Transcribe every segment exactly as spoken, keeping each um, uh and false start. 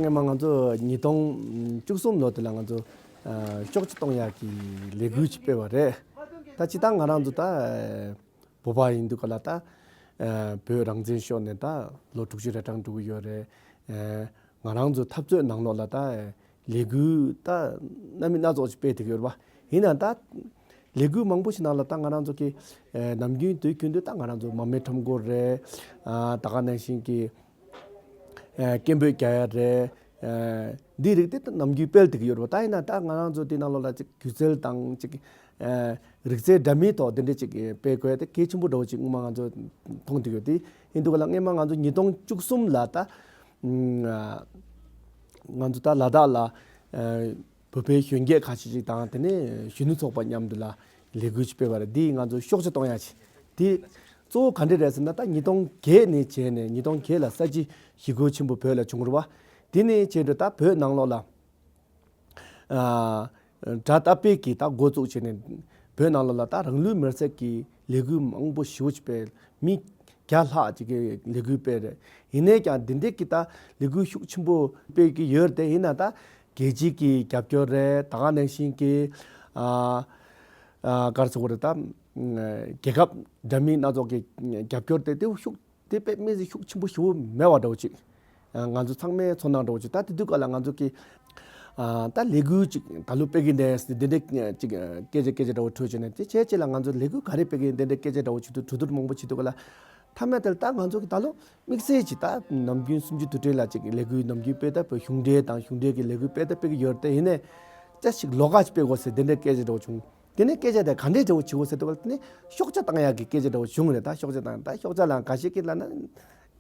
སྔོན་མ་ང་ཚོ་ཉིས་སྟོང་བཅུ་གསུམ་ལོ་དེ་ལ་ང་ཚོ་ཨ་ཤོག་ཆ་གཏོང་ཡག་གི་ལས་འགུལ་ཅིག་སྤེལ་བ་རེད། ད་སྤྱིར་བཏང་ང་རང་ཚོ་ད་ཨ་བོད་པ་ཡིན་དུས་ག་ལ་ད་ཨ་བོད་རང་བཙན་ཤོར་ནས་ད་ལོ་དྲུག་ཅུ་རེ་གྲངས་འགྲོ་གི་ཡོད་རེད། ཨ་ང་རང་ཚོ་འཐབ་རྩོད་ནང་ལོགས་ལ་ད་ལས་འགུལ་ད་སྣ་མིན་སྣ་ཚོགས་ཅིག་སྤེལ་ཐུབ་ཡོད་རེད་པ། ཡིན་ན་ད་ལས་འགུལ་མང་པོ་ཞིག་ནང་ལ་ད་ང་རང་ཚོ་གི་ཨ་ནམ་རྒྱུན་དུས་རྒྱུན་དུ་ད་ང་རང་ཚོ་མར་མེ་ཁྲོམ་སྐོར་རེད། ཨ་ད་ག་ནང་བཞིན་གྱི་ཨ་སྐད་འབོད་རྒྱག་ཡ་རེད། ཨ་འདི་རིགས་དེ་ད་ནམ་རྒྱུན་སྤེལ་ཐུབ་ཀྱི་ཡོད་རེད་པ། ད་ཡིན་ན་ད་ང་རང་ཚོ་དེ་ནང་ལོགས་ལ་ཅིག་སྒྱུ་རྩལ་དང་ཅིག་ཨ་རིག་རྩལ་འདྲ་མིན་ཐོག་དེ་འདྲ་ཅིག་སྤེལ་དགོས་ཡ་དེ་གལ་ཆེན་པོ་འདྲ་བོ་ཅིག་སྔོན་མ་ང་ཚོ་མཐོང་ཐུབ་ཡོད། དེ་ཡིན་དུས་ག་ལ་སྔོན་མ་ང་ཚོ་ཉིས་སྟོང་བཅུ་གསུམ་ལ་ད་ཨ་ང་ཚོ་ད་ལ་དྭགས་ལ་ཨ་བོད་པའི་གཞོན་སྐྱེས་ཁ་ཤས་ཅིག་དང་དེ་ནས་གཞོན་ནུ་ཚོགས་པ་མཉམ་དུ་ལ་ལས་འགུལ་ཅིག་སྤེལ་བ་རེད། འདིས་ང་ཚོ་ཤོག་ཆ་གཏོང་ཡ་ཅིག་དེ་གཙོ་བོ་ག་འདྲ་རེད་ཟེར་ན། ད་ཉིས་སྟོང་བརྒྱད་ནས་བྱས་ནས་ཉིས་སྟོང་བརྒྱད་ལ་ས་བྱི་ཞི་རྒོལ་ཆེན་པོ་བོད་ལ་བྱུང་རེད་པ། དེ་ནས་བྱས་འགྲོ་ད་བོད་ནང་ལོགས་ལ་ཨ་དགྲ་དར་སྤེལ་གྱི་ད་འགོ་བཙུགས་བྱས་ནས་བོད་ནང་ལོགས་ལ་ད་རང་ལུས་མེར་སྲེག་གི་ལས་འགུལ་མང་པོ་ཞེ་པོ་ཅིག་སྤེལ། མི་བརྒྱ་ལྷག་ཅིག་གིས་ལས་འགུལ་སྤེལ་རེད། ཡིན་ནའི་ཀྱང་འདི་འདྲའི་གི་ད་ལས་འགུལ་ཤུགས་ཆེན་པོ་སྤེལ་གྱི་ཡོད་རེད་དེ། ཡིན་ན་ད་རྒྱལ་སྤྱི་གི་རྒྱབ་སྐྱོར་རེད། ད་ག་ནང་བཞིན་གྱི་ཨ་ཨ་ག་རེ་ཟེར་དགོས་རེད། ད་རྒྱལ་ཁབ་འདྲ་མིན་སྣ་ཚོགས་ཀྱི་རྒྱབ་སྐྱོར་དེ་དེ་ཤུགས་དེ་དཔེ་མི་སྲིད་ཤུགས་ཆེན་པོ་ཞེ་པོ་མེད་པ་འདྲ་བོ་ཅིག་ང་ཚོ་ཚང་མའི་ཚོར་སྣང་འདྲ་བོ་ཅིག་ད་དེ་དུས་ག་ལ་ང་ཚོ་གི་ཨ་ད་ལས་འགུལ་ཅིག་ད་ལོ་སྤེལ་གི་འདུག་འདི་འདྲའི་ཅིག་སྐད་ཆ་སྐད་ཆ་འདྲ་བོ་འཕྲོས་བྱས་ནས། དེ་བྱས་རྗེས་ལ་ང་ཚོ་ལས་འགུལ་ག་རེ་སྤེལ་གི་འདི་འདྲའི་སྐད་ཆ་འདྲ་བོ་ཅིག་ཏུ་གྲོས་བསྡུར་མང་པོ་བྱེད་དུས་ག་ལ། མཐའ་མ་དེར་ད་ང་ཚོ་གི་ད་ལོ་དམིགས་བསལ་གྱི་ད་ནམ་རྒྱུན་གསུམ་བཅུ་དུས་དྲན་ལ་ཅིག་ལས་འགུལ་ནམ་རྒྱུན་སྤེལ། ད་བོད་གཞུང་འབྲེལ་དང་གཞུང་འབྲེལ་གྱི་ལས་འགུལ་སྤེལ། ད་སྤེལ་གི་ཡོད་རེད་དེ། ཡིན་ནའི་ཅིག་ལོགས་ཀ་ཅིག་སྤེལ་དགོས་ཟེར་འདི་འདྲའི་སྐད་ཆ་འདྲ་བོ་བྱུང་། དེ་ནས་སྐད་ཆ་དེ་ག་འདྲས་འདྲ་བོ་བྱེད་དགོས་ཟེར་དུས་ག་ལ། དེ་ནས་ཤོག་ཆ་བཏང་ཡག་གི་སྐད་ཆ་འདྲ་བོ་བྱུང་རེད། ད་ཤོག་ཆ་བཏང་། ད་ཤོག་ཆ་ལ་འགའ་ཞིག་གིས་ལབ་ན་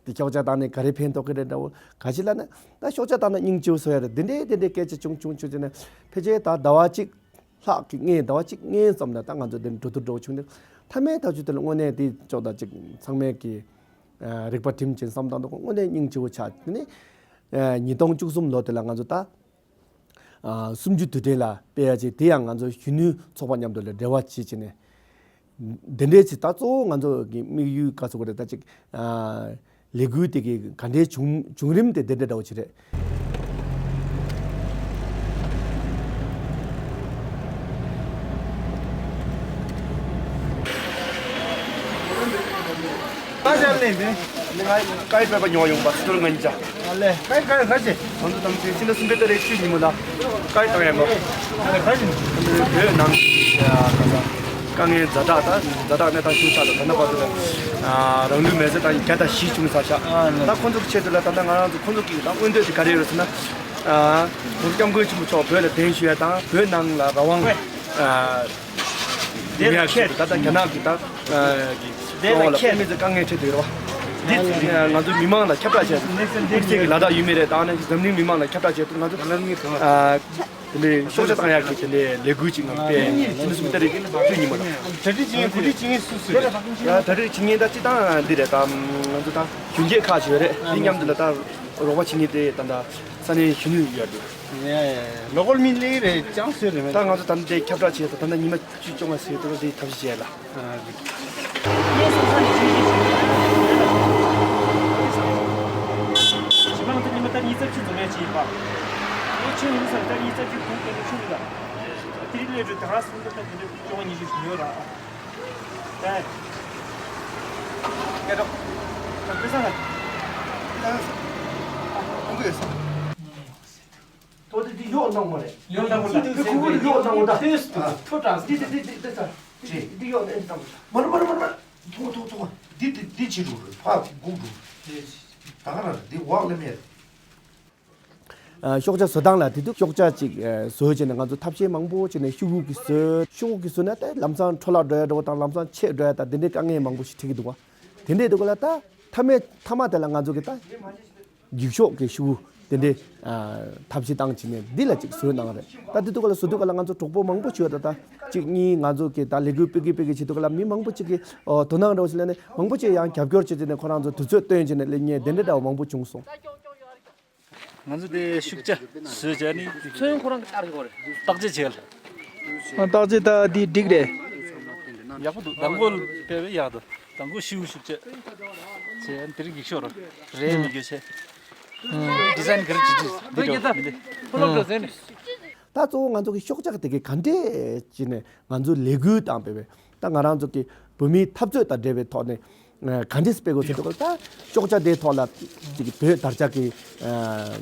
དེ་ཤོག་ཆ་བཏང་ནས་ག་རེ་ཕན་ཐོགས་ཀྱི་རེད་འདྲ་བོ། འགའ་ཞིག་ལབ་ན་ད་ཤོག་ཆ་བཏང་ན་སྙིང་རྗེ་པོ་བཟོ་ཡ་རེད། དེ་འདྲས་དེ་འདྲས་སྐད་ཆ་བྱུང་བྱུང་བྱུང་བྱས་ནས། ཕལ་ཆེར་ད་ཟླ་བ་གཅིག་ལྷག་གི་སྔོན། ཟླ་བ་གཅིག་སྔོན་ཙམ་ལ་ད་ང་ཚོ་དེ་འགྲོ་དུས་འགྲོ་བྱུང་ནས། མཐའ་མའི་ཐག་གཅོད་དེ་ལ་དངོས་གནས་དེ་ཅོག་ད་ཅིག་ཚང་མས་ཀྱི་ཨ་རིག་པ་སྒྲིམ་བྱས་བསམ་བཏང་དུས་དངོས་གནས་སྙིང་རྗེ་པོ་ཆགས། དེ་ནས་ཨ་ཉིས་སྟོང་བཅུ་གསུམ་ལོ་དེ་ལ་ང་ཚོ་ད་ཨ་གསུམ་བཅུ་དུས་དྲན་ལ་སྤེལ་ཡ་ཅིག་དེ་ཡང་ང་ཚོ་གཞོན་ནུ་ཚོགས་པ་མཉམ་དུ་ལ་འབྲེལ་བ་བྱེད་བྱས་ནས། འདི་འདྲའི་ཅིག་ད་གཙོ་བོ་ང་ཚོ་གི་དམིགས་ཡུལ་ག་ཟེར་དགོས་རེད། ད་ཅིག་ཨ་ལས་འགུལ་དེ་གི་ག་འདྲའི་བྱུང་བྱུང་རིམ་དེ་འདི་འདྲ་འདྲ་བོ་ཅིག་རེད། ད་ཅར་ལེན་དེ། ང་སྐད་པར་ཉོ་ཡོང་པ་སི་ཏོར་ང་ཅག་ཨ་ལས། སྐད་སྐད་ག་ཅེ། ང་ཚོ་དང་ཚེ་ཕྱི་ཟླ་གསུམ་པའི་ཏ་རིག་བཅུ་ཉིན་མོ་ལ་སྐད་བཏང་ཡང་གོ། ཨ་ལས། ག་ཅེ། བོད་ནང་གི་ཡ་ག་ས་དཀའ་ངལ་ཛ་དྲག་ད་ཛ་དྲག་གནས་སྟངས་ཤུགས་ཆག་ད་ད་ལྟ་བར་དུ་ལ་རང་ལུས་མེར་སྲེག་བཏང་བརྒྱ་དང་བཞི་བྱུང་ས་ཤག་ཨ་ལས། ད་ཁོང་ཚོ་གི་ཆེད་དུ་ལ་ད་ལྟ་ང་རང་ཚོ་ཁོང་ཚོ་གི་ད་མངོན་འདོད་དེ་ག་རེ་ཡོད་ཟེར་ན། ཨ་བོད་སྐྱབས་མགོན་ཆེན་པོ་མཆོག་བོད་ལ་གདན་ཞུ་ཡ་དང་བོད་ནང་ལ་རང་དབང་ཨ་དེ་ལ་ཁྱེད་ད་ལྟ་རྒྱ་ནག་གི་ད་ཨ་གི་དེ་ལ་ཁྱེད་དམིགས་བསལ་དཀའ་ངལ་འཕྲད་དེ་རེད་བ། འདི་ང་ཚོ་མི་མང་ལ་ཁྱབ་བསྒྲགས་བྱས། དམིགས་བསལ་གྱི་ལ་དྭགས་ཡུལ་མི་རེད། ད་ནི་འཛམ་གླིང་མི་མང་ལ་ཁྱབ་བསྒྲགས་བྱས་ཏེ། ང་ཚོ་ཨ་དེ་ལས་ཤོག་བྱ་བཏང་ཡག་གི་དེ་ལས་ལས་འགུལ་ཅིག་ང་སྤེལ། ཕྱི་ཟླ་གསུམ་པའི་ཏ་རིག་གི་བཅུ་ཉིན་མོ་ལ། གྲ་སྒྲིག་བྱེད་མཁན་གོ་སྒྲིག་བྱེད་མཁན་སུ་སུ་རེད། ད་གྲ་སྒྲིག་བྱེད་མཁན་ད་སྤྱིར་བཏང་འདི་རེད། ད་ང་ཚོ་ད་གཞོན་སྐྱེས་ཁག་ཅིག་ཡོད་རེད། འདི་མཉམ་དུ་ལ་ད་རོགས་པ་བྱེད་མཁན་དེ་ད་ད་ས་གནས་གཞོན་ནུ་ཡོད་རེད། ལོ་ཀལ་མི་ལེ་རེ་ཅང་སོས་རེ་མེད། ད་ང་ཚོ་ད་ལྟ་དེ་ཁྱབ་བསྒྲགས་བྱས་ཏེ་ད་ལྟ་ཉི་མ་བཅུ་བཅོ་ལྔ་ཟིན་ཏེ་དེ་ཐབས་ཤེས་བྱས་ལ། ཨ་རེད། ངས་སོང་ཙང་ནས་ཆུང་ཆུང་ཞིག་ཞིག་ང་ཚོ་ཉི་མ་ད་ཉི་ཤུ་རྩ་བཞི་འཛོམས་ཡས་ཅིག་ཡིན་པ། ངས་ཆུང་ཡིན་ས་ད་ཉི་ཤུ་རྩ་བཞི་གུང་སྟེ་ཆུང་ཡིན་ལ། དེ་རིང་སླེབས་དུས་ད་ག་སོང་ཙང་ད་དེ་འདྲ་བཅོ་ལྔ་ཉི་ཤུ་ཞིག་ཡོད་ར། ཨེ། སྐད་གྲགས། ད་དཔེ་ས་ལ། ད་ཁོང་གིས་ས། ཐོག་དེ་འདི་གཡོག་གནང་བ་རེད། གཡོག་གནང་བ་རེད། འདི་ཁོ་བོ་གཡོག་གནང་བ་ད། ཐོས་སུ་ཐོས་སུ་ཐོས་དྲགས་སུ། འདི་འདི་འདི་འདི་འདི་ས། འདི་འདི་གཡོག་ནས་འདི་གནང་བ་ད། མ་རེད་མ་རེད་མ་རེད་མ་རེད། ཐོག་ཐོག་ཐོག་འདི་འདི་འདི་བྱེད་འགྲོ་རེད། ཕར་སྒུག་འགྲོ་རེད། ད་ག་རང་རེད། འདི་འོག་ལ་མེད་རེད། ཨ་ཤོག་བྱ་བཟོ་སྟངས་ལ་དེ་དུས་ཤོག་བྱ་ཅིག་ཨ་བཟོས་བྱས་ནས་ང་ཚོ་ཐབས་ཤེས་མང་པོ་བྱས་ནས་ཤོག་གུ་གི་བཟོས། ཤོག་གུ་གི་བཟོས་ན་ད་ལམ་སང་འཕྲོ་བརླག་འགྲོ་ཡ་འདྲ་བོ་དང་ལམ་སང་ཆད་འགྲོ་ཡ་དང་དེ་འདྲའི་དཀའ་ངལ་མང་པོ་ཞིག་འཕྲད་ཀྱི་འདུག་བ། དེ་འདྲའི་འདུག་ག་ལ་ད་མཐའ་མའི་མཐའ་མ་དེ་ལ་ང་ཚོ་གི་ད་རྒྱུགས་ཤོག་གི་ཤོག་གུ་དེ་འདྲའི་ཨ་ཐབས་ཤེས་བཏང་བྱས་ནས་འདི་ལ་ཅིག་བཟོས་གནང་རེད། ད་དེ་འདུག་ག་ལ་བཟོ་དུས་ག་ལ་ང་ཚོ་གྲོགས་པོ་མང་པོ་ཞིག་ཡོད། ད་ད་གཅིག་གཉིས་ང་ཚོ་གི་ད་ལས་འགུལ་སྤེལ་གི་སྤེལ་གི་བྱེད་དུས་ག་ལ་མི་མང་པོ་ཅིག་གི་ཨོ་དོ་སྣང་འདྲ་བོ་ཞིག་སླེབས་ནས་མང་པོ་ཅིག་ཡང་རྒྱབ་སྐྱོར་བྱས་བྱས་ནས་ཁོ་རང་ཚོ་དུས་ཚོད་བཏོན་བྱས་ནས་སླེབས་མཁན་དེ་འདྲ་འདྲ་བོ་མང་པོ་བྱུང་སོང་། ང་ཚོ་དེ་ཤུགས་ཆ་བཟོས་བྱས་ནི་ཚོན་ཁོ་རང་གི་བརྟག་དཔྱད་བྱས་ལ། བརྟག་དཔྱད་ད་འདི་འགྲིག་རེད། ཡག་པོ་འདུག་མདང་དགོང་དཔེ་བས་ཡག་འདུག་མདང་དགོང་ཤིའུ་ཤུགས་ཆེ། བྱས་དེ་རིང་འགྱིག་ཤོར་རེད་མི་འགྱོད་ཆེ། ད་གཙོ་བོ་ང་ཚོ་གི་ཤོག་ཆག་དེ་གི་ག་འདྲས་བྱས་ནས་ང་ཚོ་ལས་འགུལ་དང་བོད་པའི་ད་ང་རང་ཚོ་གི་བོད་མིའི་འཐབ་རྩོད་དང་འབྲེལ་བའི་ཐོག་ནས་ག་འདྲས་སྤེལ་དགོས་ཟེར་དུས་ད་ཤོག་ཆག་དེའི་ཐོག་ལ་ཅིག་བོད་དར་ཆ་གི་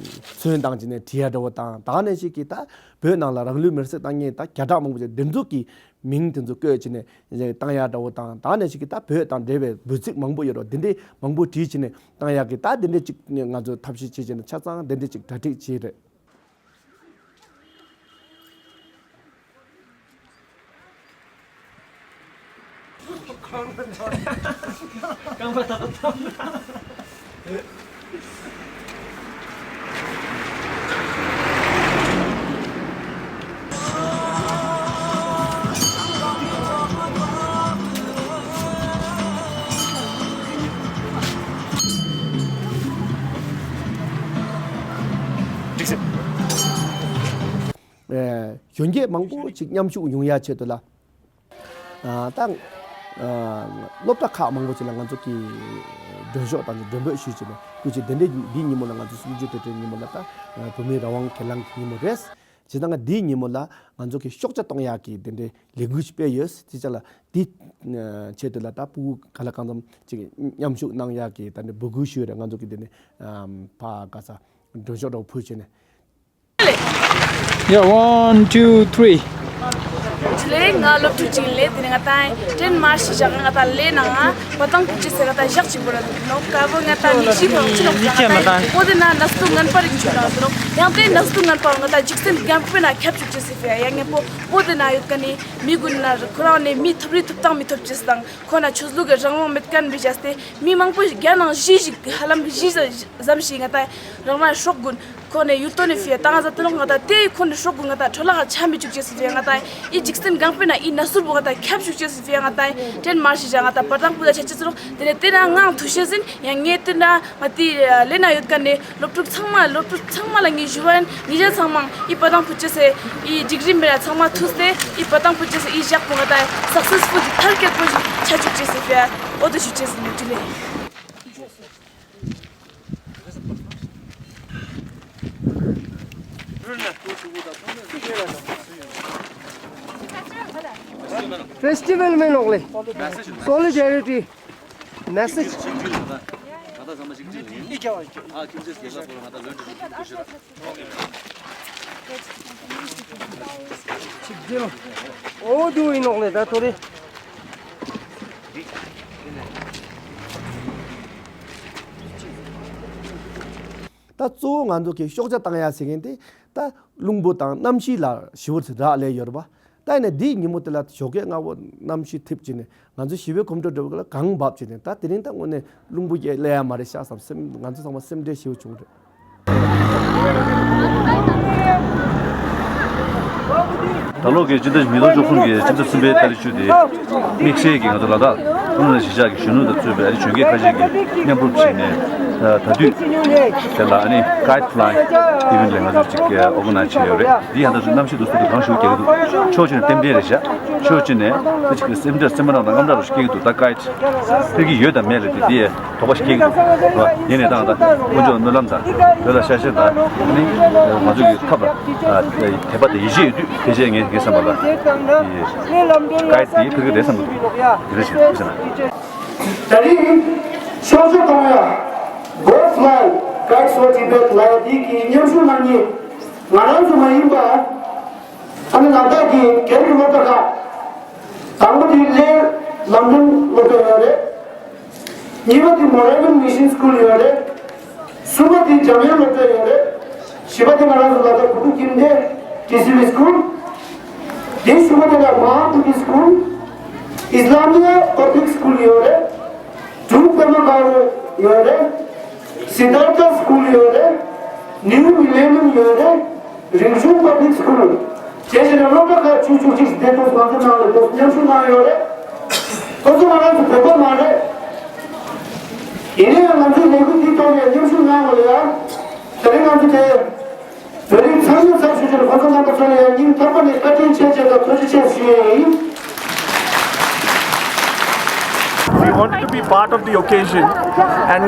མཚོན་སྟངས་བྱས་ནས་བྲིས་ཡ་འདྲ་བོ་དང་ད་ག་ནང་བཞིན་གི་ད་བོད་ནང་ལ་རང་ལུས་མེར་སྲེག་བཏང་མཁན་ད་བརྒྱ་ཕྲག་མང་པོ་ཅིག་འདི་ཚོ་གི་མིང་དེ་ཚོ་བཀོད་བྱས་ནས་བཏང་ཡ་འདྲ་བོ་དང་ད་ག་ནང་བཞིན་གི་ད་བོད་དང་འབྲེལ་བའི་འབོད་ཚིག་མང་པོ་ཡོད་རེད་བ། འདི་འདྲའི་མང་པོ་བྲིས་བྱས་ནས་བཏང་ཡ་གི་ད་འདི་འདྲའི་ཅིག་ང་ཚོ་ཐབས་ཤེས་བྱས་བྱས་ནས་ཆ་ཚང་འདི་འདྲའི་ཅིག་གྲ་སྒྲིག་བྱས་རེད། རྐང་པ་ཐག་ཐག་གཞོན་སྐྱེས་མང་པོ་ཅིག་མཉམ་ཞུགས་ཡོང་ཡ་ཆེད་དུ་ལ། ད་སློབ་གྲྭ་ཁག་མང་པོ་ཅིག་ལ་ང་ཚོ་གི་མགྲོན་ཤོག་དང་མགྲོན་འབོད་ཞུས་བྱས་ནས་སྐུ་མཁྱེན་དེ་འདྲའི་འདིའི་ཉིན་མོ་ལ་ང་ཚོ་གསུམ་བཅུ་དོན་གྲངས་ཉིན་མོ་ལ་ད་བོད་མིའི་རང་དབང་སྒེར་ལངས་ཀྱི་ཉིན་མོ་རེད། བྱས་ཙང་ང་འདིའི་ཉིན་མོ་ལ་ང་ཚོ་གི་ཤོག་ཆག་གཏོང་ཡག་གི་དེ་འདྲའི་ལས་འགུལ་ཞིག་སྤེལ་ཡོད། དེ་ཅག་ལ་དེའི་ཆེད་དུ་ལ་ད་ཕྲུ་གུ་ག་ལ་གང་འཚམ་ཅིག་མཉམ་ཞུགས་གནང་ཡག་གི་ད་འདྲའི་འབོད་སྐུལ་ཞུས་རེད། ང་ཚོ་གི་དེ་ནས་ཕ་ག་ས་མགྲོན་ཤོག་འདྲ་བོ་ཕུལ་བྱས་ནས། Yeah, one, two, three. ལས་ང་སློབ་ཕྲུག་ཅིག་ལས་དེ་ནས་ང་ད་ཏྲེན་མར་ཤི་བཞག་ང་ད་ལས་ནང་ང་བ་དང་ཀུ་ཅི་ཟེར་ང་ད་ཞག་གཅིག་པོ་ར་ནོ་ཀ་བོ་ང་ད་མི་ཤི་ཁོང་ཅི་ནོ་ང་ད་པོ་དེ་ན་ན་སུ་ངན་པ་རིག་ཆུ་ནང་ཟེར་ནོ་ཡང་དེ་ན་སུ་ངན་པ་ང་ད་འཇིག་རྟེན་རྒན་པོའི་ན་ཁྱབ་ཆུ་ཅི་ཟེར་ཕེ་ཡ་ངན་པོ་པོ་དེ་ན་ཡོད་ཀ་ནི་མི་གུན་ན་ཁོ་རང་ནས་མི་ཐུབ་རི་ཐུབ་དང་མི་ཐུབ་ཅི་ཟེར་དང་ཁོ་ན་ཆོས་ལུགས་ཀྱི་རང་དབང་མེད་ཀ་ནི་བྱས་ཏེ་མི་མང་པོ་རྒྱ་ནང་གཞིས་ཞིག་ཧ་ལམ་གཞིས་ཟམ་ཞིག་ང་ད་རང་རང་སྲོག་གུན། ཁོ་ནས་ཡུལ་དོན་ནས་ཕི་ཡ་ཏང་ཟ་ཏི་ནོ་ང་ད་དེ་ཁོ་ནས་སྲོག་གུ་ང་ད་འཕྲོ་ལ་ཆ་མི་བཅུག་ཅེས་སུ་ཕི་ཡ་ང་ད་ཨི་འཇིག་རྟེན་གང་པོ་ན་ཨི་ན་ཟུར་བུ་ང་ད་ཁྱབ་བཅུག་ཅེས་སུ་ཕི་ཡ་ང་ད་ཏྲེན་མར་ཤི་ཞག་ང་ད་པ་ཏང་པུ་ད་ཆ་ཅེས་སུ་རོ། དེ་ནས་དེ་ན་ངའང་ཐུགས་ཤེས་ཟིན་ཡང་ངས་དེ་ན་ང་དེ་ལས་ན་ཡོད་ཀ་ནས་སློབ་ཕྲུག་ཚང་མ་སློབ་ཕྲུག་ཚང་མ་ལ་ངས་ཞུ་བ་ཡིན། ངེད་ཅག་ཚང་མ་ཨི་པ་ཏང་པུ་ཅེས་སེ་ཨི་སྒྲིག་རིམ་མེད་ལ་ཚང་མ་ཐུགས་ཏེ་ཨི་པ་ཏང་པུ་ཅེས་སེ་ཨི་ཞག་པོ་ང་ད་སག་སེ་སི་ཕུལ་ཐར་ཀེར་པོ་ཞིག་ཆ་བཅུག་ཅེས་སུ་ཕི་ཡ་ཨོ་དོ་ཞུ་ཅེས་སུ་ནས་དེ་ལས། Festival में लोग ले solidarity message. Oh, do you know that? ད་གཙོ་བོ་ང་ཚོ་གི་ཤོག་བྱ་བཏང་ཡ་ཟེར་མཁན་དེ་ད་རླུང་བུ་དང་གནམ་གཤིས་ལ་ཞེ་པོ་ཅིག་རག་ལས་ཡོད་རེད་པ། ད་ཡིན་ན་འདིའི་ཉིན་མོ་དེ་ལ་ཞོགས་ཀས་སྔ་པོ་གནམ་གཤིས་འཐིབས་བྱས་ནས་ང་ཚོ་ཞི་བའི་གོམ་བགྲོད་འགྲོ་བ་ལ་གངས་བབས་བྱས་ནས་ད་དེ་རིང་ད་དངོས་གནས་རླུང་བུ་རྒྱག་སླེབས་ཡ་མ་རེད་ཤག་བསམ་སེམས་ང་ཚོ་ཚང་མ་སེམས་ཁྲལ་ཞེ་པོ་བྱུང་རེད། ད་ལོ་གི་སྤྱི་ཟླ་ཉིས་སྟོང་བཅུ་གསུམ་གྱི་སྤྱི་ཟླ་གསུམ་པའི་ཏ་རིག་བཅུ་དེ་དམིགས་བསལ་གྱི་ང་ཚོ་ལ་དྭགས་ཀུན་ལ་གཞིས་ཆགས་ཀྱི་གཞོན་ནུ་དང་གཙོས་པའི་ཨ་ནི་གཞོན་སྐྱེས་ཁ་ཤས་ཀྱིས་མཉམ་རུབ་བྱས་ནས་ད་དུས་དེ་ལ་ཨ་ནི་Kite Flying Event་ལ་ང་ཚོ་ཅིག་ཨོ་ག་ནའི་བྱས་ཡོད་རེད། འདི་ཡང་ད་དུས་གནམ་གཤིས་འདུག་སེ་གང་ཞིག་རྒྱག་གི་འདུག་ཕྱོགས་གཅིག་ནས་རྟེན་འབྲེལ་རེད་ཤག་ཕྱོགས་གཅིག་ནས་ད་ཅིག་སེམས་ཁྲལ་སེམས་པ་ནང་ལ་དངངས་སྐྲག་རུ་སྐྱེ་གི་འདུག་ད་Kite་ཕེབས་ཀྱི་ཡོད་དམ་མེད་ལ་དེ་དེ་དོགས་པ་ཞིག་སྐྱེ་གི་འདུག་རེད་བ། ཡིན་ནའི་ད་ད་དཀོན་མཆོག་ལ་སྨོན་ལམ་དང་བོད་ལ་ཤ་ཞེན་དང་ཨ་ནི་ང་ཚོ་གི་ཐབས་དད་པ་དང་ཡིད་ཆེས་ཡོད་དུས་ཕལ་ཆེར་ངས་ངས་བསམ་པ་ལ་དེ་Kite་དེ་ཕེབས་ཀྱི་རེད་བསམ་གི་འདུག་དེ་འདྲ་ཞིག་བསམ་ན། ད་རིང་ཤོག་བྱ་གཏོང་ཡ་Go Fly Kites for Tibet་ལ་ཡ་དེ་གི་མཉམ་ཞུགས་གནང་མཁན་ང་རང་ཚོ་མ་ཡིན་པ། ཨ་ནི་ལ་དྭགས་ཀྱི་སྒེར་གྱི་སློབ་གྲྭ་ཁག་དང་པོ་དེ་ལས་ལམ་སྟོན་སློབ་གྲྭ་ཡོད་རེད། གཉིས་པ་དེ་Moravian Mission School་ཡོད་རེད། གསུམ་པ་དེ་འཇམ་དབྱངས་སློབ་གྲྭ་ཡོད་རེད། བཞི་པ་དེ་ང་རང་ཚོ་ལ་དྭགས་བུ་ཕྲུག་ཁྱིམ་སྡེ་ཊི་སི་ཝི་སི་ཀུལ། དེ་གཞུག་པ་དེ་ལ་མ་ཧཱ་བོ་དྷི་སི་ཀུལ། ཨིསི་ལ་མི་ཡ་པབ་ལིག་སི་ཀུལ་ཡོད་རེད། དྲུག་པདྨ་དཀར་པོ་ཡོད་རེད། སིདྡྷཱརྠ་སི་ཀུལ་ཡོད་རེད། ནིའུ་མི་ལེ་ནམ་ཡོད་རེད། རིག་གཞུང་པབ་ལིག་སི་ཀུལ། དེ་བཞིན་སློབ་གྲྭ་ཁག་བཅུ་བཅུ་གཅིག་དེ་ཚོ་ང་ཚོ་ནང་ལ་ཚོགས་མཉམ་ཞུགས་གནང་ཡོད་རེད། ཁོ་ཚོ་ང་རང་ཚོ་བོད་པ་མ་རེད། ཡིན་ན་ཡང་ང་ཚོའི་ལས་འགུལ་འདིའི་ཐོག་ནས་མཉམ་ཞུགས་གནང་བ་ལ་ཡང་དེ་རིང་ང་ཚོ་དེ་བོད་རིགས་ཚང་མའི་ཚབ་ཞུ་རྒྱུར་ཁོ་ཚོ་རྣམ་པ་ཚོ་ལ་ཡང་སྙིང་ཐག་པ་ནས་བཀའ་དྲིན་ཆེ་ཞེས་དང་ཐུགས་རྗེ་ཆེ་ཞུ་ཡས་ཡིན། Wanted to be part of the occasion, and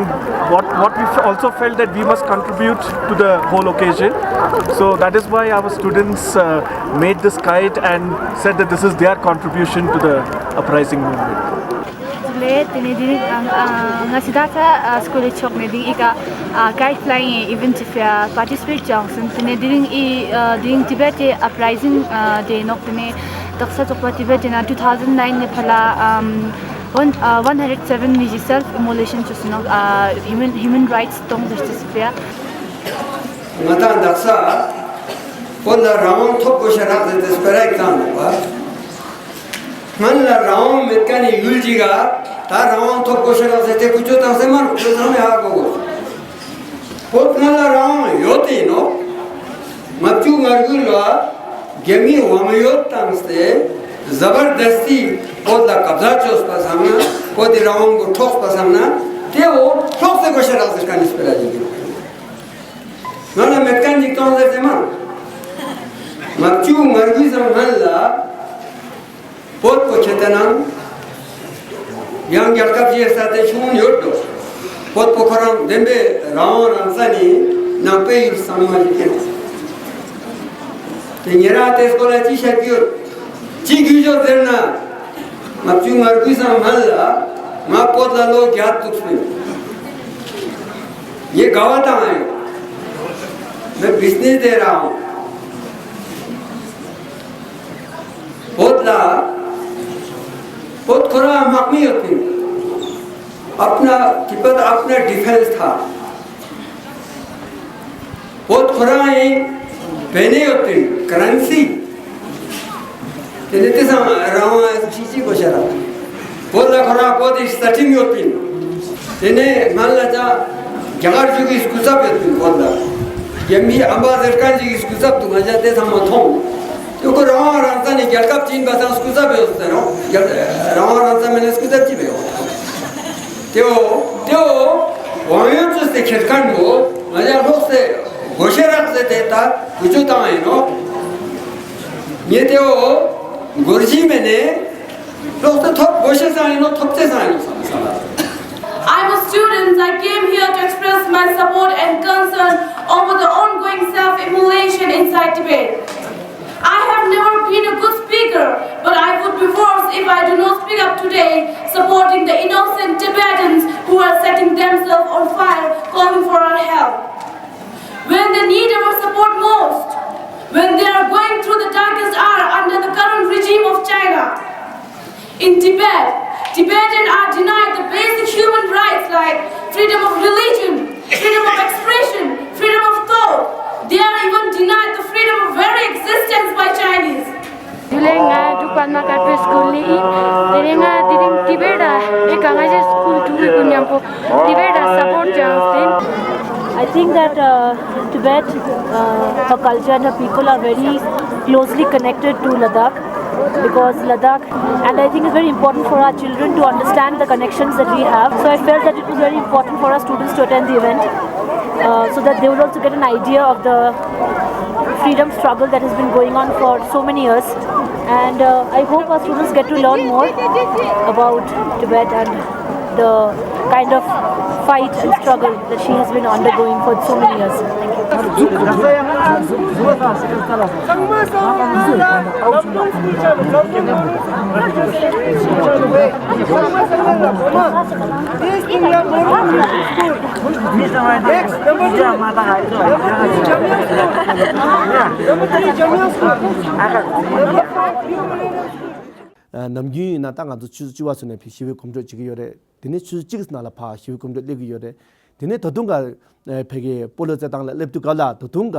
what, what we f- also felt that we must contribute to the whole occasion. So that is why our students uh, made this kite and said that this is their contribution to the uprising movement. ལས་དེ་ནས་དེ་རིང་ང་ང་ང་ང་སི་ད་ས་སྐོར་ལས་ཆོག་ནས་དེ་ཨི་ཀ་ཀའི་ཕི་ལའི་ཡིང་ཨི་ཝེན་ཊི་ཅིག་ཕི་ཡ་པར་ཊི་སི་པེ་ཊི་བྱུང་སོང་། དེ་ནས་དེ་རིང་ཨི་དེ་རིང་ཏི་བེ་ཊི་ཨབ་རའི་ཟིང་དེ་ནོག་དེ་ནས་དག་ས་ཚོགས་པ་ཏི་བེ་ཊི་ན་two thousand nine ནས་ཕར་ལ་one one hundred seven མི་ཞིག་self immolation བྱས་སོང་ནོག་ཨ་human human rights སྟོང་ཟེར་ཅིག་ཕི་ཡ། ང་དང་དག་ས་བོད་ལ་རང་དབང་ཐོབ་དགོས་ཤ་རག་ཟེར་ཏེ་སྤེ་ར་ཡིག་བཏང་འདུག་པ། སྔོན་ལ་རང་དབང་མེད་མཁན་ནི་ཡུལ་གཅིག་ག་ད་རང་དབང་ཐོབ་དགོས་ཤ་རག་ཟེར་ཏེ་ཀུ་ཅོ་བཏང་སེ་མ་རུ་ཁྱོད་ཚང་མས་ཧ་གོ་དགོས། བོད་སྔོན་ལ་རང་དབང་ཡོད་དེ་ཡིན་ནོ། ལྔ་བཅུ་ང་དགུ་ལ་རྒྱ་མིས་དབང་ཡོད་བཏང་སྟེ་ཟ་བར་དསྟི་བོད་ལ་གབ་ཟ་བཅོས་པ་སང་ན་བོད་དེ་རང་དབང་གོ་འཕྲོགས་པ་སང་ན་དེ་འོ་འཕྲོགས་ཏེ་དགོས་ཤ་རག་ཟེར་མཁན་ནི་སྤེ་ར་ཡིག་ཡིན། ང་ལ་མེད་མཁན་ཅིག་གཏོང་ཟེར་ཟེར་མ། ལྔ་བཅུ་ང་དགུའི་སྔོན་ལ་བོད་པོ་ཁྱེད་ལྟ་ན་ཡང་རྒྱལ་ཁབ་ཀྱི་ས་དེ་ཆུང་ཡོད་འགྲོ། བོད་པོ་ཁོ་རང་བདེན་པའི་རང་དབང་རང་ས་ནས་ནང་པའི་ཡུལ་ཚང་མ་ཡིན་ཏེ། དེ་ཉེ་རང་དེ་སྐོར་ལ་ཅི་བཤད་རྒྱུ་ཡོད། ཅི་དགོས་ཡོད་ཟེར་ན། ལྔ་བཅུ་ང་དགུའི་སྔོན་ལ་ང་བོད་ལ་ལོ་བརྒྱད་འདུག་སོང་། ངས་དགའ་བ་བཏང་ཡོད། ངས་བིས་ནེས་དེ་རང་བོད་ལ་བོད་ཁོ་རང་དམག་མི་ཡོད་པིན། अपना तिब्बत अपना डिफेंस था། བོད་ཁོ་རང་ཡིན་བེ་ནེ་ཡོད་པིན་ཀ་རན་སི། དེ་ནས་དེ་སང་རང་དབང་ཅི་ཅི་གོ་ཤ་ར། བོད་ལ་ཁོ་རང་བོད་དེ་རྩ་ཁྲིམས་ཡོད་པིན། དེ་ནས་ང་ལ་ཅག་རྒྱ་གར་ཞིག་གི་སྐུ་ཚབ་ཡོད་པིན་བོད་ལ། རྒྱ་མིའི་ཨམ་བ་ཟེར་མཁན་ཞིག་གི་སྐུ་ཚབ་ཏུ་ང་ཅག་དེ་ཚང་མ་མཐོང་། དེ་ཁོ་རང་དབང་རང་བཙན་ནས་རྒྱལ་ཁབ་ཅིག་ཡིན་པ་སང་སྐུ་ཚབ་ཡོད་ཟེར་རོ། རྒྱལ་རང་དབང་རང་བཙན་མེད་ན་སྐུ་ཚབ་ཅི་བས་ཡོད། དེའོ་དེའོ་དབང་ཡོད་ཚོད་སེ་ཁྱེར་མཁན་པོ་ང་ཅག་ལོག་སེ་དགོས་ཤེས་རག་ཟེར་ཏེ་ད་འུ་ཅོ་བཏང་ཡིན་ནོ། ངས་དེའོ་དགོར་གཞི་མེད་ནས་ལོག་སེ་ཐོབ་དགོས་ཤེས་སང་ཡིན་ནོ། ཐོབ་ཚེ་སང་ཡིན་ནོ་བསམ་བསམ། I'm a student. I came here to express my support and concern over the ongoing self-immolation inside Tibet. I have never been a good speaker, but I would be worse if I do not speak up today, supporting the innocent Tibetans who are setting themselves on fire, calling for our help. When they need our support most, when they are going through the darkest hour under the current regime of China, in Tibet, Tibetans are denied the basic human rights like freedom of religion, freedom of expression, freedom of thought. They are even denied the freedom of very existence by Chinese. དེ་ལས་ང་འབྲུག་པདྨ་དཀར་པོའི་སྐུལ་ལས་ཡིན། དེ་ནས་ང་དེ་རིང་ཏི་བེ་ཊ་ཨེ་ག་ང་ཞའི་སྐུལ་འགྲོ་གི་ཀུན་མཉམ་པོ་ཏི་བེ་ཊ་སཔོར་ཊི་ཅང་སྟེ། I think that uh, Tibet, uh, her culture and her people are very closely connected to Ladakh, because Ladakh, and I think it's very important for our children to understand the connections that we have. So I felt that it was very important for our students to attend the event, uh, so that they would also get an idea of the freedom struggle that has been going on for so many years. And uh, I hope our students get to learn more about Tibet and the kind of fight and struggle that she has been undergoing for so many years. Thank you. ནམ་རྒྱུན་ཡིན་ན་ད་ང་ཚོ་ཆུ་ཚོད་བཅུ་པ་ཚུན་ནས་ཞི་བའི་གོམ་བགྲོད་བྱེད་ཀྱི་ཡོད་རེད། དེ་ནས་ཆུ་ཚོད་གཅིག་ནང་ལ་ཕར་ཞི་བའི་གོམ་བགྲོད་སླེབས་ཀྱི་ཡོད་རེད། དེ་ནས་ད་དུང་ག་ཕ་གིའི་སྤོ་ལོ་རྩེད་ཐང་ལ་སླེབས་དུས་སྐབས་ལ་ད་དུང་ག་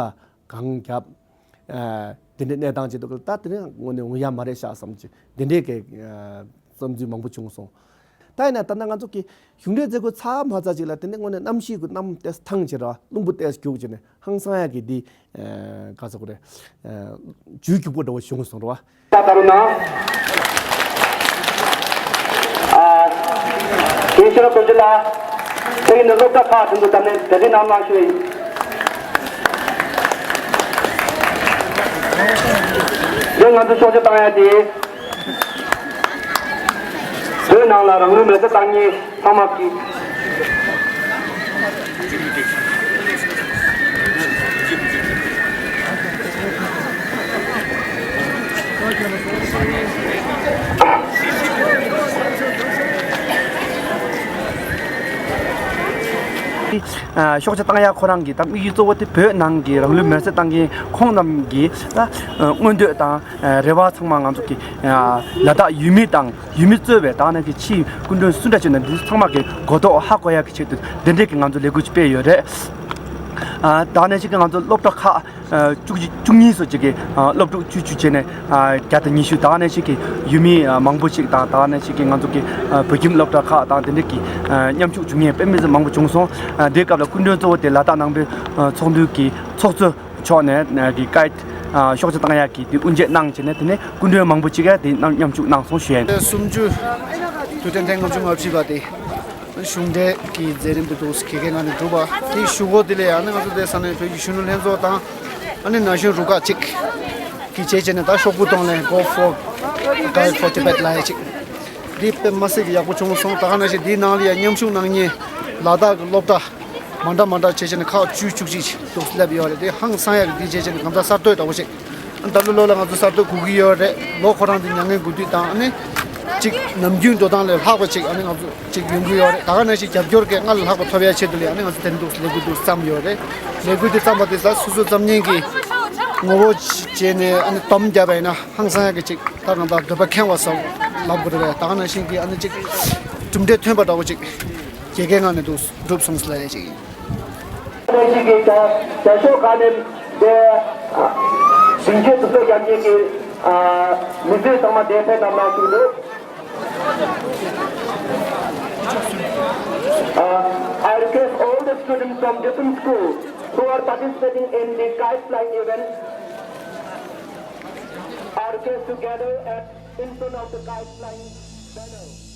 གངས་རྒྱབ། དེ་འདྲའི་གནས་སྟངས་ཅིག་འདུག་ག་ད་དེ་རིང་དངོས་གནས་འོང་ཡ་མ་རེད་ཤག་བསམ་གྱི་དེ་འདྲའི་གི་བསམ་ཚུལ་མང་པོ་བྱུང་སོང་། ད་ཡིན་ན་ད་ལྟ་ང་ཚོ་གི་གཞུང་འབྲེལ་མཛད་སྒོ་ཚར་མ་ཚར་ཅིག་ལ་དེ་འདྲའི་དངོས་གནས་གནམ་གཤིས་ཀྱི་གནམ་ཏོག་ཙམ་ཐང་ཆད་ར་རླུང་བུ་ཏོག་ཙམ་རྒྱུག་བྱས་ནས་ཧང་སང་ཡ་གི་འདི་ག་ཚོད་རེད། ཇུས་རྒྱུག་པོ་འདྲ་བོ་བྱུང་སོང་ར་བ། ད་ད་རུང་ན། ཨ། དེའི་ཕྱིར་དོན་ཅི་ལ། དེ་ཡིན་ན་སློབ་གྲྭ་ཁག་ཚང་དུ་དམ་ནས་གྲ་སྒྲིག་གནང་གནང་ཞུ་ཡིན། དེ་ང་ཚོ་ཤོག་ཆ་བཏང་ཡ་དེ། བོད་ ནང་ལ་རང་ལུས་མེར་སྲེག་བཏང་མཁན་ཚང་མ་གི། ཤོག་ཆག་བཏང་ཡག་ཁོ་རང་གི་ད་དམིགས་ཡུལ་གཙོ་བོ་དེ་བོད་ནང་གི་རང་ལུས་མེར་སྲེག་བཏང་མཁན་ཁོང་རྣམས་ཀྱི་ད་མངོན་འདོད་དང་རེ་བ་ཚང་མ་ང་ཚོ་གི་ལ་དྭགས་ཡུལ་མི་དང་ཡུལ་མི་གཙོས་པའི་ད་ནང་གི་ཕྱིའི་སྐུ་མགྲོན་སུ་འདྲ་བྱུང་ན་འདི་ཚང་མ་གི་གོ་རྟོགས་ཧ་གོ་ཡག་གི་ཆེད་དུ་འདི་འདྲའི་གི་ང་ཚོ་ལས་འགུལ་ཅིག་སྤེལ་ཡོད་རེད། ད་ནང་བཞིན་གི་ང་ཚོ་སློབ་གྲྭ་ཁག་བཅུ་གཅིག་བཅུ་གཉིས་སོགས་ཅིག་གི་སློབ་ཕྲུག་བཅུ་བཅུ་བྱས་ནས་བརྒྱ་དང་ཉི་ཤུ། ད་ནང་བཞིན་གི་ཡུལ་མི་མང་པོ་ཅིག་དང་ད་ནང་བཞིན་གི་ང་ཚོ་གི་བོད་ཁྱིམ་སློབ་གྲྭ་ཁག་དང་དེ་འདྲ་གི་མཉམ་ཞུགས་བྱུང་མཁན་དཔེ་མི་སྲིད་མང་པོ་བྱུང་སོང་། དེའི་སྐབས་ལ་སྐུ་མགྲོན་གཙོ་བོ་དེ་ལ་དྭགས་ནང་པའི་ཚོགས་འདུ་གི་ཚོགས་གཙོ་མཆོག་ནས་གི་ཀའིཌ་ཤོག་ཆག་བཏང་ཡག་གི་དེ་དབུ་འབྱེད་གནང་བྱས་ནས་དེ་ནས་སྐུ་མགྲོན་མང་པོ་ཅིག་ཡང་དེ་རྣམས་མཉམ་ཞུགས་གནང་སོང་ཞུ་ཡ་ཡིན། སུམ་ཅུ་དུས་དྲན་ཐེངས་ལྔ་བཅུ་ང་བཞི་པ་དེ། གཞུང་འབྲེལ་གྱི་མཛད་རིམ་དེ་འདུག་ག་གེ་ནང་ནས་གྲུབ་པ་དེ་ཞུ་སྒོ་དེ་ལས་ཨ་ནི་ང་ཚོ་དེ་ས་གནས་བོད་ཀྱི་གཞོན་ནུ་ལྷན་ཚོགས་དང་ཨ་ནི་ན་གཞོན་རུ་ཁག་ཅིག་གིས་བྱས་བྱས་ནས་ད་ཤོག་བུ་གཏོང་ལེན་Go for Guide for Tibet ལབ་ཡ་ཅིག་འདི་དཔེ་མ་སྲིད་ཀྱི་ཡག་པོ་བྱུང་སོང་། ད་ག་ནང་བཞིན་འདིའི་ནང་ལ་ཡང་མཉམ་ཞུགས་གནང་མཁན་ལ་དྭགས་ཀྱི་སློབ་གྲྭ་མ་འདྲ་མ་འདྲ་བྱས་བྱས་ནས་ཁག་བཅུ་བཅུ་གཅིག་འདུག་སླེབས་ཡོད་རེད། དེ་ཧང་སང་ཡག་གི་འདི་བྱས་བྱས་ནས་གང་ལྟར་གསར་གཏོད་འདྲ་བོ་ཞིག་ད་ལོ་ལོ་ལ་ང་ཚོ་གསར་གཏོད་དགོས་ཀྱི་ཡོད་རེད། ལོ་ཁོ་རང་དེ་མྱ་ངན་དགུ་དུས་དང་ཨ་ནི་གཅིག་ནམ་རྒྱུན་འགྲོ་སྟངས་ལས་ལྷག་པ་ཅིག་ཨ་ནི་ང་ཚོ་ཅིག་ཡོང་གི་ཡོད་རེད། ད་ག་ནང་བཞིན་རྒྱབ་སྐྱོར་གྱི་སྔར་ལས་ལྷག་པ་ཐོབ་ཡ་ཆེད་དུ་ལས་ཨ་ནི་ང་ཚོ་དེ་འདུག་ལས་འགུལ་འདུག་བརྩམས་ཡོད་རེད། ལས་འགུལ་དེ་བརྩམས་པ་དེ་ལ་སོ་སོ་ཙམ་ཉན་གྱི་ངོ་བོ་བྱས་ནས་ཨ་ནི་སྡོམ་བརྒྱབ་པ་ཡིན་ན་ཧང་སང་ཡག་གི་ཅིག་ད་གང་ལྟར་འདོད་པ་ཁེངས་པ་སོགས་ལབ་དགོས་རེད་པས། ད་ག་ནང་བཞིན་གྱི་ཨ་ནི་ཅིག་གྲུབ་འབྲས་ཐོན་པ་འདྲ་བོ་ཅིག་དགེ་རྒན་ངང་ནས་འདུག་འགྲུབ་སོང་ཟེར་ལབ་ཡ་ཅིག་ཡིན། ནས་ཤིག་གི་བྱ་བྱ་ཤོག་ཁ་ནས་དེ་ཞིང་ཆེན་འཛུགས་སྐྲུན་རྒྱབ་མཁན་གྱི་མི་སེར་ཚང་མ་དེ་ཕེབས་གནང་གནང་ཞུ་འདུག Uh, I request all the students from different schools who are participating in the kite flying event are requested to gather at in front of the kite flying banner.